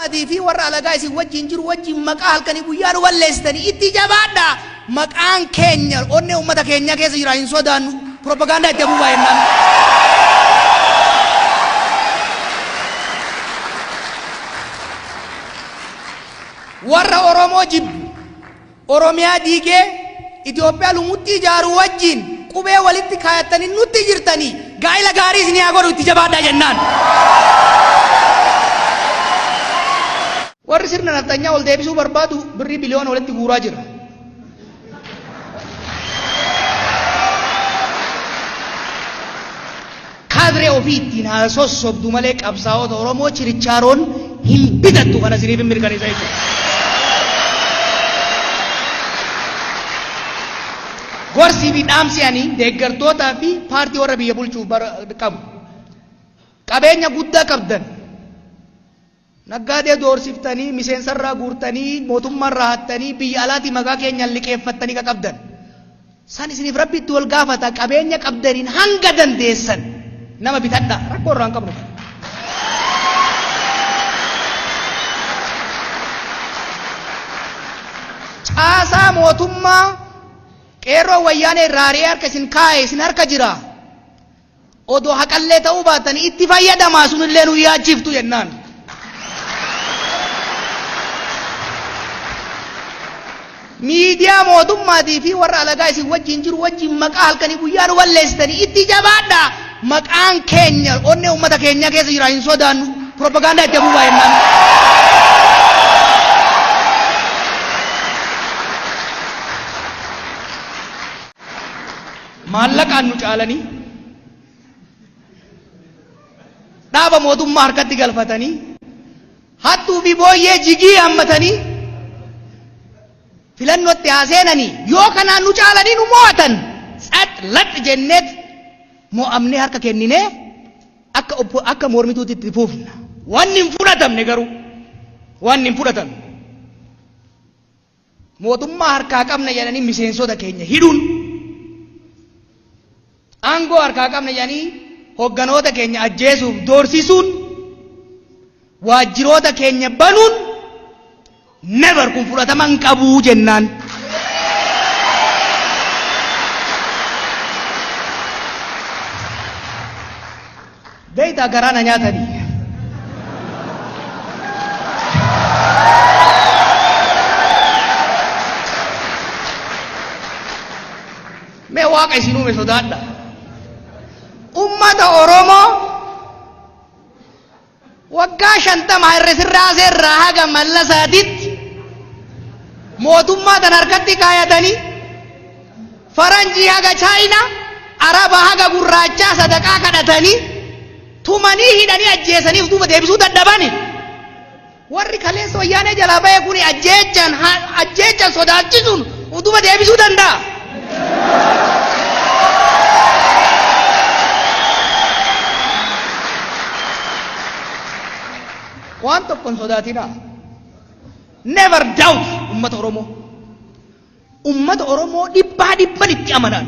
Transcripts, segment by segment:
Adii fi warra alagaa isin wajjin jiru wajjin maqaa halkanii guyyaa nu balleessitanii itti jabaadhaa. Maqaan keenya onnee uummata keenyaa keessa jira, hin sodaannu. Propagaandaa itti afuufaa jennaan. Warra Oromoo jibbu, Oromiyaa diigee Itoophiyaa lumuxxii ijaaru wajjin qubee walitti kaayattanii nutti jirtanii, gaa'ila gaarii isinii haa godhu, itti jabaadhaa jennaan. Warri sirna nafxanyaa ol deebisuu barbaadu birrii biliyoona walitti guuraa jira. Kaadree ofii ittiin haa sossobdu malee qabsaa'ota Oromoo chirichaaroon hin bitattu, kana isiniif hin mirkaneessa jechuudha. Gorsii fi dhaamsi ani deeggartootaa fi paartii warra biyya bulchuuf qabu. Qabeenya guddaa qabdan. Naggaadee doorsiftanii, miseensarraa guurtanii, mootummaarraa hattanii, biyya alaatii maqaa keenyaan liqeeffattanii ka qabdan. San isiniif Rabbi itti wal gaafata, qabeenya qabdaniin hanga dandeessan nama bitadhaa. Rakkoo irraa hin qabnu kana. Caasaa mootummaa qeerroo wayyaanee irraa ari'ee harka isin kaa'e isin harka jira. Odoo haqallee ta'uu baatanii itti fayyadamaa, sunillee nu yaachiftu jennaan. Miidiyaa mootummaatii fi warra alagaa isin wajjin jiru wajjin maqaa halkanii guyyaa nu balleessitanii itti jabaadhaa. Maqaan keenya onnee uummata keenyaa keessa jira, hin sodaannu. Propagaandaa itti afuufaa jennaan. Maallaqaan nu caalanii, dhaaba mootummaa harkatti galfatanii, hattuu fi booyyee jigii hammatanii filannootti haa seenanii, yoo kanaan nu caalanii nu mo'atan, tsax lax jenneet mo'amnee harka kenninee akka mormituutti itti fufna. Wanni hin fudhatamne garuu, wanni hin fudhatamne, mootummaa harkaa qabna jedhanii miseensota keenya hidhuun, aangoo harkaa qabna jedhanii hogganoota keenya ajjeesuuf doorsisuun, waajjiroota keenya banuun, never, kun fudhatama hin qabuu jennaan. Beektaa, garaa na nyaatanii. Mee Waaqa isin uume sodaadha. Ummata Oromoo waggaa 50 Haile Sillaasee irraa haga Mallasaatitti mootummaa tan harkatti kaayatanii, faranjii haga Chaayinaa, Araba haga gurraachaa sadaqaa kadhatanii, tumanii, hidhanii, ajjeesaniif duuba deebisuu dadhabani. Warri kaleessa wayyaanee jalaa bahe kun ajjeechan sodaachisuun duuba deebisuu danda'a. Waan tokko hin sodaatinaa. Never doubt ummata Oromoo. Ummata Oromoo dhibbaa dhibban itti amanaan.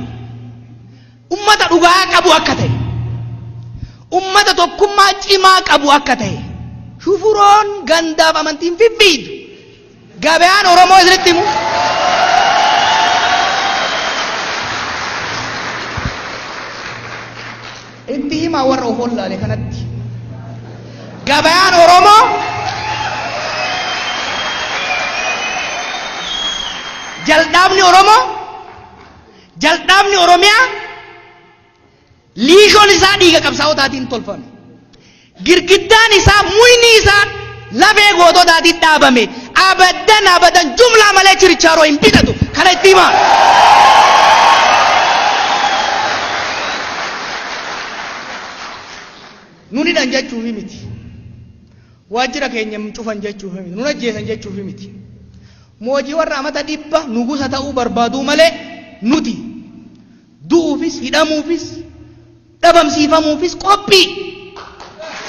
Ummata dhugaa qabu akka ta'e. Ummata tokkummaa cimaa qabu akka ta'e. Shufuroon gandaaf amantiin fiffiidu. Gabayaan Oromoo isinitti himu. Itti himaa warra of wallaale kanatti. Gabayaan Oromoo jal'aabni Oromoo, jal'aabni Oromiyaa, liishoon isaa dhiiga qabsaa'otaatiin tolfame. Girgiddaan isaa, muyni isaa lafee goototaatiin dhaabame. Abadan abadan jumlaa malee chirichaaroo hin bitatu. Kana itti himaa. Nun hidhan jechuufi miti. Waajjira keenya hin cufan jechuufi miti. Nun ajjeesan jechuufi miti. Moojii warra amata 100 nugusa ta'uu barbaaduu malee nuti du'uufis, hidhamuufis, dhabamsiifamuufis qophii,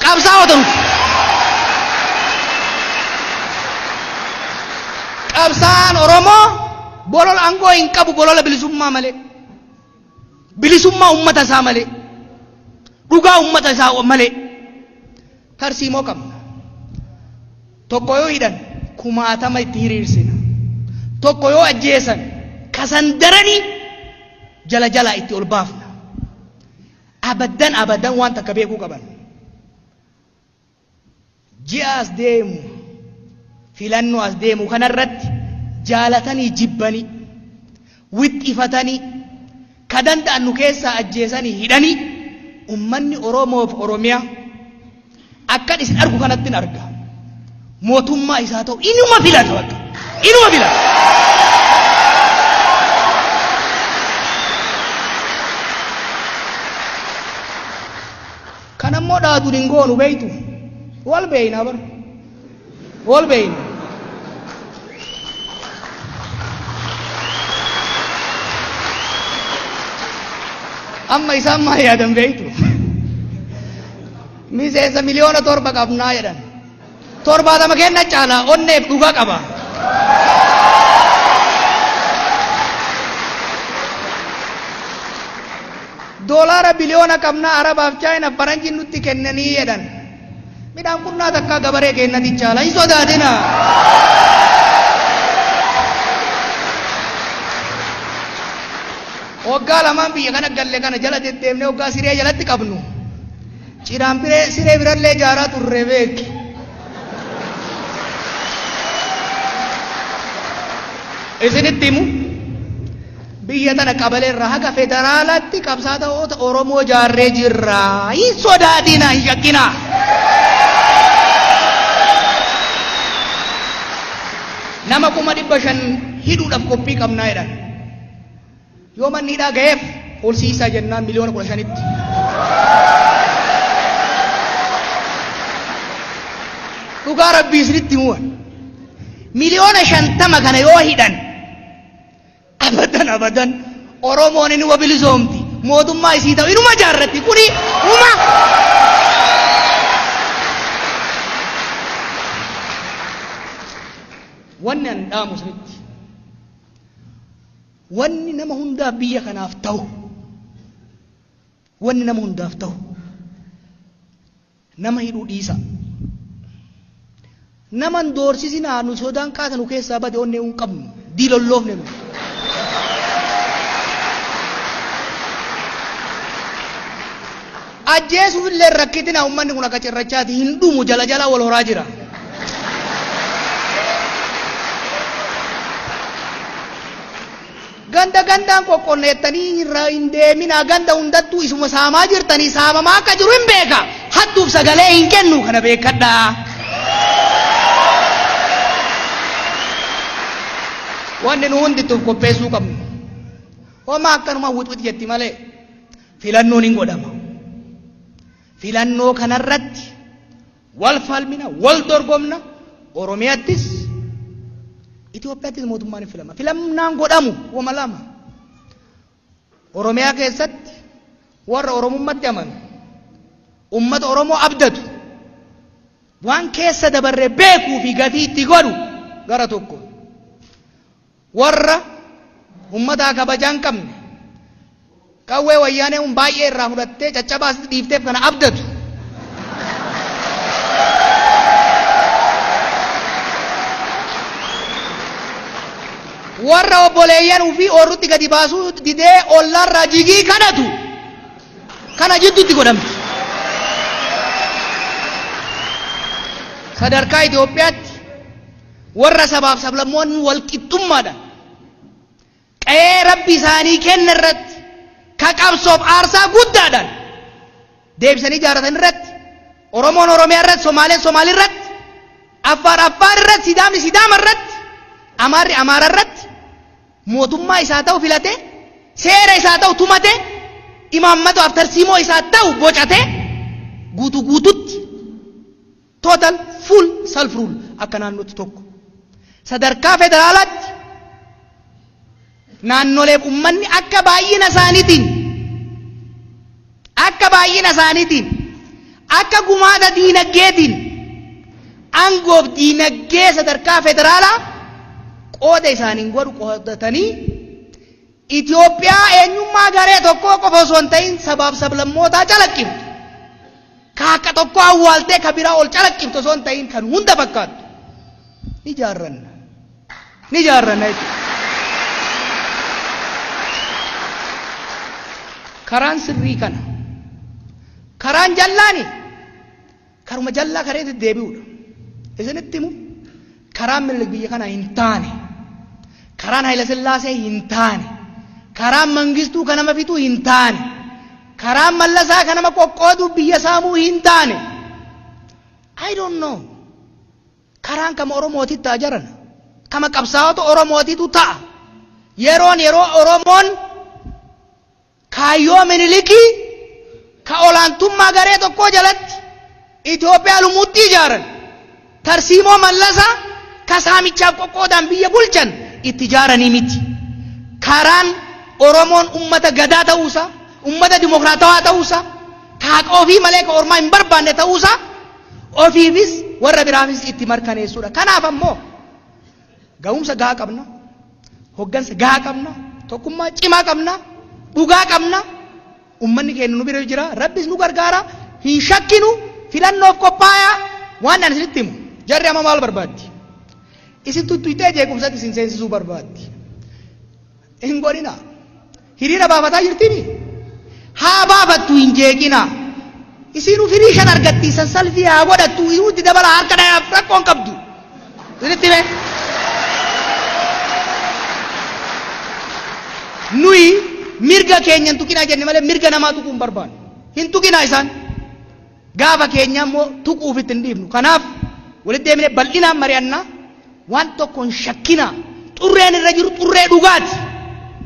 qabsaa'ota nuti. Qabsaa'aan Oromoo bolola aangoo hin qabu, bolola bilisummaa malee. Bilisummaa uummata isaa malee. Dhugaa uummata isaa malee. Tarsiimoo qabna. Tokko yoo hidhan kumaatama itti hiriirsina. Tokko yoo ajjeesan kasan daranii jala jalaa itti ol baafna. Abaddan abaddan waan takka beekuu qaban. Ji'a as deemu, filannoo as deemu kanarratti jaalatanii jibbanii, wixxifatanii, ka danda'an nu keessaa ajjeesanii hidhanii, ummanni Oromoof Oromiyaa akkan isin argu kanattin arga. Mootummaa isaa ta'u inuma filata bakka. Inuma filata. Kan ammoo dhaatuun hin goonu beeytu. Wal beeyna bar. Wal beeyna. Amma isaan maal yaadan beeytu? Miseensa 7 miliyoona qabnaa jedhan. 70 kenna caala onneef dhugaa qaba. Doolaara biliyoona qabnaa Arabaaf Chaayinaaf faranjiin nutti kennanii jedhan. Midhaan qunnaa takkaa gabaree kennati caala hin sodaatina. Waggaa lamaan biyya kana galle kana jala deddeemnee waggaa siree jalatti qabnu. Cidhaan biree siree birallee ijaaraa turre beeki. Isinitti himu, biyya tana qabalee irraa haga federaalaatti qabsaa'ota Oromoo ijaarree jirra. Hin sodaatina, hin shakkinaa. Nama 500,000 hidhuudhaaf qophii qabnaa jedhan. Yoo manni hidhaa ga'eef horsiisaa jennaan 15 miliyoonitti. Dhugaa Rabbii isinitti himuwan. 50 miliyoona kana yoo hidhan, abadan abadan Oromoon inuma bilisoomti. Mootummaa isii ta'u inuma jaarratti, kuni uma. Wanni an dhaamu isinitti, wanni nama hundaaf biyya kanaaf ta'u, wanni nama hundaaf ta'u, nama hidhuu dhiisa. Naman doorsisinaa. Nu sodaan qaata nu keessaa bade, onnee hin qabnu, diilolloofne nu. Ajjeesuuf illee rakkitina, ummanni kun akka cirrachaati hin dhumu, jala jala wal horaa jira. Ganda gandaan qoqqonneettanii irra hin deeminaa, ganda hundattuu isuma saamaa jirtanii, saamamaa akka jiru hin beeka. Hattuuf sagalee hin kennu, kana beekadhaa. Wanni nu hundittuuf qopheessuu qabnu. Homaa akkanuma wixwix jetti malee filannoon hin godhama. Filannoo kanarratti wal falmina, wal dorgomna, Oromiyaattis Itoophiyaattis mootummaan hin filama. Filannaan godhamu wama lama. Oromiyaa keessatti warra Oromummaatti amanu, ummata Oromoo abdatu, waan keessa dabarre beekuu fi gatii itti godhu gara tokko. Warra ummataa kabajaa hin qabne, qawwee Wayyaanee kun baay'ee irraa fudhattee caccabaa asitti dhiifteef kana abdatu. Warra obboleeyyan ofii oorrutti gadi baasuu didee ollaarraa jigii kadhatu kana jidduutti godhamti. Sadarkaa Itoophiyaatti warra sabaaf sablammoonni wal qixxummaadhaan qe'ee Rabbi isaanii kenna irratti ka qabsoof aarsaa guddaadhaan deebisanii ijaarratan irratti, Oromoon Oromiyaa irratti, Somaaleen Somaalii irratti, Affaar Affaar irratti, Sidaamni Sidaama irratti, Amaarri Amaara irratti mootummaa isaa ta'u filate, seera isaa ta'u tumate, imaammataaf tarsiimoo isaa ta'u bocate, guutuu guututti total full self rule akka naannootti tokko. Sadarkaa federaalaatti naannoleef ummanni akka baay'ina isaaniitiin, akka gumaata diinaggeetiin aangoof diinagdee sadarkaa federaalaa qooda isaaniin godhu qoodatanii, Itoophiyaa eenyummaa garee tokkoo qofa osoo hin ta'in sabaaf sablammootaa calaqqiftu, ka akka tokko awwaaltee ka biraa ol calaqqiftu osoo hin ta'in kan hunda fakkaattu. Ni ijaarranna. Ni ijaarranna jechuudha. Karaan sirrii kana. Karaan jallaani karuma jallaa kareetti deebi'uudha. Isinitti himu, karaan Minilik biyya kana hin taane. Karaan Hayila Sillaasee hin taane. Karaan Mangistuu kan nama fixuu hin taane. Karaan Mallasaa kan nama qoqqooduu biyya saamuu hin taane. I don't know. Karaan kama Oromootitti ta'a jarana. Kama qabsaa'ota Oromootitu ta'a. Yeroon yeroo Oromoon kaayyoo Minilikii ka olaantummaa garee tokkoo jalatti Itoophiyaa lumuutti ijaaran, tarsiimoo Mallasaa ka saamichaaf qoqqoodaan biyya bulchan itti ijaaranii miti. Karaan Oromoon ummata gadaa ta'uusaa, ummata dimokiraatawaa ta'uusaa, ka haqa ofii malee ka ormaa hin barbaanne ta'uusaa ofiifis warra biraafis itti mirkaneessuudha. Kanaaf ammoo ga'umsa gahaa qabna, hoggansa gahaa qabna, tokkummaa cimaa qabna, dhugaa qabna. Ummanni keenya nu bira jira, Rabbis nu gargaara, hin shakkinu, filannoof qophaayaa. Waan ani isinitti himu, jarri amma maal barbaaddi? Isin tuttuqxee jeequmsatti isin seensisuu barbaaddi. Hin godhina. Hiriira baafataa jirtimi? Haa baafattu, hin jeeqina. Isinuu firii shan argatti, san salfii haa godhattu, itti dabala, harka dhayaaf rakkoon qabdu. Isinitti hime. Nuyi mirga keenya hin tuqinaa jenne malee mirga namaa tuquu hin barbaannu. Hin tuqinaa isaan. Gaafa keenya immoo tuquuf itti hin dhiifnu. Kanaaf walitti deemnee bal'inaan mari'annaa, waan tokko hin shakkinaa. Xurreen irra jiru xurree dhugaati.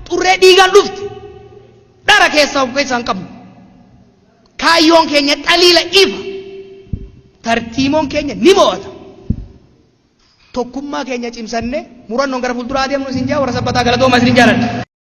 Xurree dhiigaan dhufte. Dhara keessaa of keessaa hin qabnu. Kaayyoon keenya xaliila ifa. Tartiimoon keenya ni mo'ata. Tokkummaa keenya cimsannee murannoon gara fuulduraa adeemnu isin jaa. Warra Sabbataa, galatooma, isin jaaladha.